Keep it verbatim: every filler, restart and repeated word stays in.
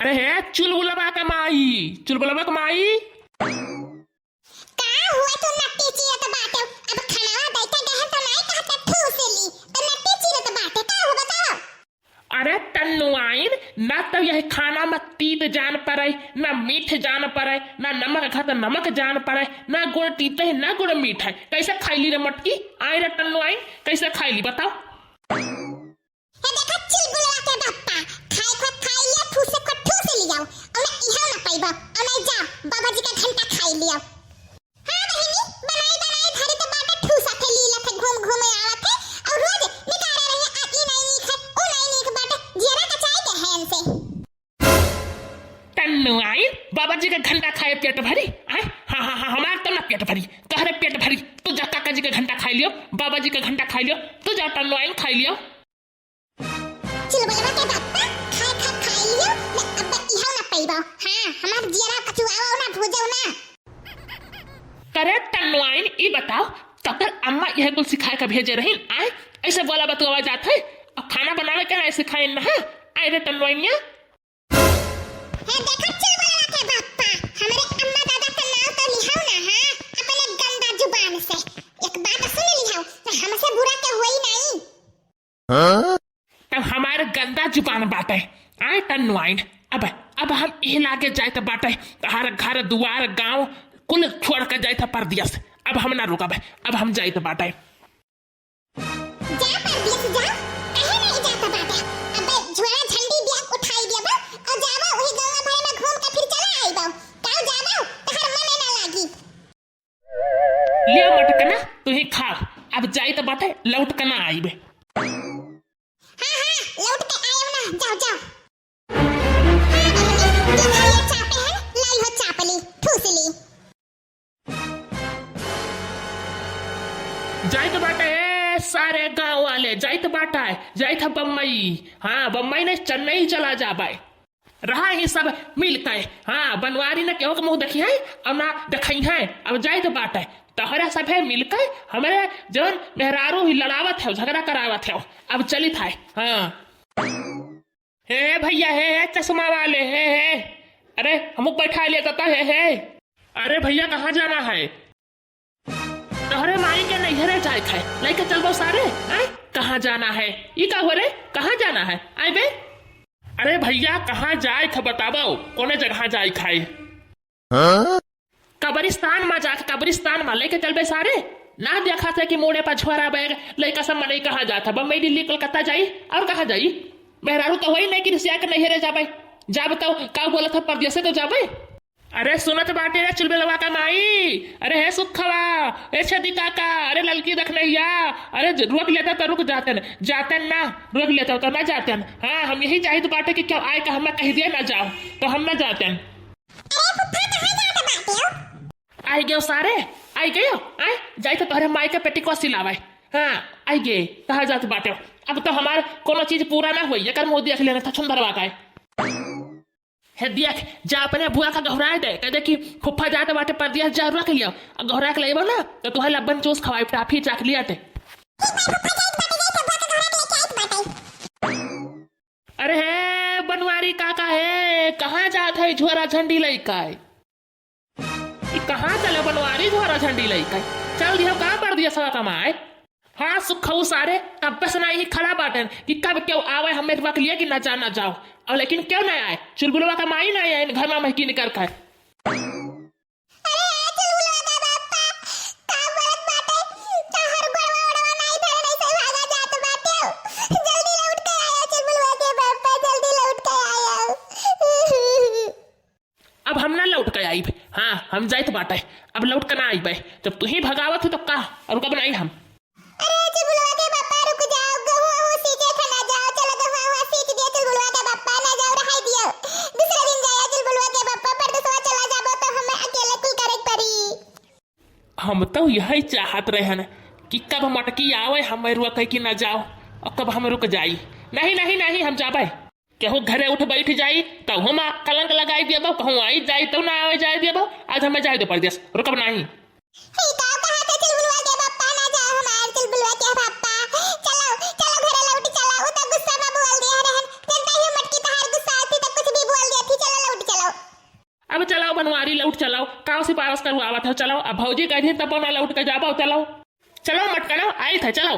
अरे हे चुलबुलवा के माई, चुलबुलवा के माई। का हुआ तू नट्टी चीरत बाटे? अब खानावा दैते गहन तो नाई कहत ठूस ली, तो नट्टी चीरत बाटे, का हो बताओ? अरे टन्नुआइन, ना तो यह खाना में तीत जान पड़े, ना मीठ जान पड़े, ना नमक घट नमक जान पड़े, ना गुड़ तीत है, ना गुड़ मीठ है। कैसे खाई ली रे मटकी? आए रे टन्नुआइन, कैसे खाई ली बताओ? हे देखा चुलबुलवा के बप्पा, खाए खो खाई लिया, ठूसे खो ठूस लिया, और ना इहाँ ना पाइबा, और ना जा, बाबा जी का घंटा खाई लिया। हाँ बहिनी, बनाई बनाई धरी तो बाटे ठूसा थे, लीला थे, घूम घूम आवत है, और रोज निकारे रही, आ ई नहीं नीक है, ऊ नहीं नीक बाटे, जियरा कचाई के है इनसे। टन्नुआइन, बाबा जी का घंटा खाए पेट भरी, आय? हाँ, हाँ, हाँ, हमार तो ना पेट भरी, तोहरे पेट भरी, तू जा काका जी का घंटा खाई लियो, बाबा जी का घंटा खाई लियो, तू जा टन्नुआइन खाई लियो। चुलबुलवा के बप्पा, खाए खा खाई लियो, ले अब इहाँ ना पइबो। हाँ, हमार जियरा कचुआओ ना, भूजो ना। करे टन्नुआइन, ई बताओ, तकर अम्मा यह कुल सिखाए का भेजे रही, आय? ऐसे बोला बतुआ जात है, अब खाना बनावे के ना सिखाइन ना, हाँ? आय रे टन्नुआइनिया। हे देखा चुलबुलवा के बप्पा, हमरे अम्मा दादा का नाव तो लिहाओ ना, हाँ? अपने गंदा जुबान से। एक बात सुन लिहाओ, तो हमसे बुरा के होई नहीं। हाँ? तब हमार गंदा जुबान बाटे। आय टन्नुआइन, अब, अब हम इह लागे जाइत बाटे। तहार घर दुआर गाँव कुल छोड़ के जाइत परदेस। अब हम ना रुकब, अब हम जाइत बाटे। जा परदेस जा, काहे नहीं जात बाटे? अबे झोरा झंडी बैग उठाई देबा और जाबा वही गौवा भरे में घूम के फिर चला आइबा। काऊ जाबा, तहार मन ना लागी। ले मटकना, तू ही खा। अब जाइत बाटे, लौट के ना आइबे। हाँ, हाँ, लौट के आयो ना, जाओ, जाओ। हाँ, बहिनी, तू खाली चापे है, लाई हो चापली, ठूसली। जाइत बाटे, ए, सारे गाँव वाले, जाइत बाटे, जाइत है बम्बई। हाँ, बम्बई नहीं, चेन्नई चला जाबे। रहा ही सब मिल के। हाँ, बनवारी न केहू के मुँह देखी है और ना देखई है। अब जाइत बाटे, तोहरा सभे मिल के हमरे जौन मेहरारू ही लड़ावत है, झगड़ा करावत है, अब चलित है। हाँ। हे भैया, हे, हे चश्मा वाले, हे, हे। अरे, हमको बैठा लिया तो हे, हे। अरे भैया, कहाँ जाना है? तोहरे माई के नैहरे जाए खाए, लेके चलबो सारे? हैं? कहाँ जाना है? ई का हो रे? कहाँ जाना है? आए बे? अरे भैया, कहाँ जाए ख बताबो? कोने जगह जाए खाए? हाँ? कब्रिस्तान मा जाके, कब्रिस्तान मा लेके चलबे सारे। ना देखा थे कि मोड़े पर झोरा बैग लइका सब मनई कहाँ जात है, बम्बई, दिल्ली, कलकत्ता जाई, और कहाँ जाई? मेहरारू तो वही नहीं कि रिसिया के नैहरे जाबे, जाब तो का बोलत है, परदेसे तो जाबे। अरे सुनत बाटे रे चुलबुलवा का माई, अरे हे सुखवा, ए छेदी काका, अरे ललकी दखनैया, अरे ज-, रोक लेता तो रुक जातन, जातन ना, रोक लेता तो ना जातन। हाँ, हम यही चाहित बाटे कि क्यों आए का हमें कह दिया ना जाओ, तो हम ना जातन। अरे फुफ्फा, कहाँ जात बाटे हो? आई गयो सारे, आई गयो, आए, जाई तो तोहरे माई के पेटिकोट सिलावे। हाँ, आई गे, कहाँ जात बाटे हो? अब तो हमार कोनो चीज पूरा ना होई, एकर मुँह देख लेना था छुंदरवा का है। हे देख, जा अपने बुआ का गहराए दे, कह दे कि फुफ्फा जात बाटे परदेस, जा रुक लियो। और गहरा के लेबो ना, तो तोहरे लब्बन चूस खवाई, टाफी, चॉकलेट। ठीक बा फुफ्फा, जात बाटे, जात है, बुआ का गहरा के लेके आइत बाटे। अरे हे बनवारी काका हे, कहाँ जात है झोरा झंडी लइका है? ई कहाँ चले बनवारी झोरा झंडी लइका है? चल दियो का परदेसवा कमाए? हाँ सुखऊ सारे, कब्बे से ना यही खड़ा बाटन कि कब क्यों आवे हमें रुआ के लिए कि ना जा ना जाओ। और लेकिन क्यों ना आए? चुलबुलवा का माई ना आए घर में महकी निकर खाए। अरे हे चुलबुलवा के बप्पा, का बोलत बाटे? तोहर गोड़वा ओड़वा नाई धरे, नहीं से भागा जात बाटे। जल्दी लौट के आया चुलबुलवा के बप्पा, जल्दी लौट के आया। अब हम ना लौट के आइब। हाँ, हम जाइत बाटे, अब लौट के ना आइबे। जब तू ही भगावत हो तो का, और कब नहीं हम। अरे चुलबुलवा के बप्पा रुक जाओ, गहुआ हो सींचे थे ना जाओ, चलो गहुआ हुआ सींच दियो चुलबुलवा के बप्पा, ना जाओ रहाई दियो, दूसरे दिन जाया चुलबुलवा के बप्पा, परदेसवा चला जाबो तो हमें अकेले कुल करे के पड़ी। हम तो यही चाहत रहन कि कब मटकी आवे, हम रुआ कह कि ना जाओ, और कब हम रुक जाई। नहीं, नहीं, नहीं, हम जाबे। केहू घरे उठ बैठ जाई, तब हम कलंक लगाई देबो, कहूँ आई जाई, तब ना आवे जाए देबो। आज हमें जाए दे परदेस, रुकब नहीं। ई का कहत है चुलबुलवा के बप्पा, ना जाओ हमार चुलबुलवा के बप्पा। चलो, चलो घरे लौट चलो, उ तो गुस्सा में बोल दिया रहन। जनता ही मटकी तहार गुस्सा आती तो कुछ भी बोल दिया थी, अब चलाओ बनवारी, लौट चलाओ, काव सिफारिश करवावत हो, चलाओ। अब भौजी कह दी तब ना लौट के जाबो, चलाओ। चलाओ मटकनो, आई था, चलाओ।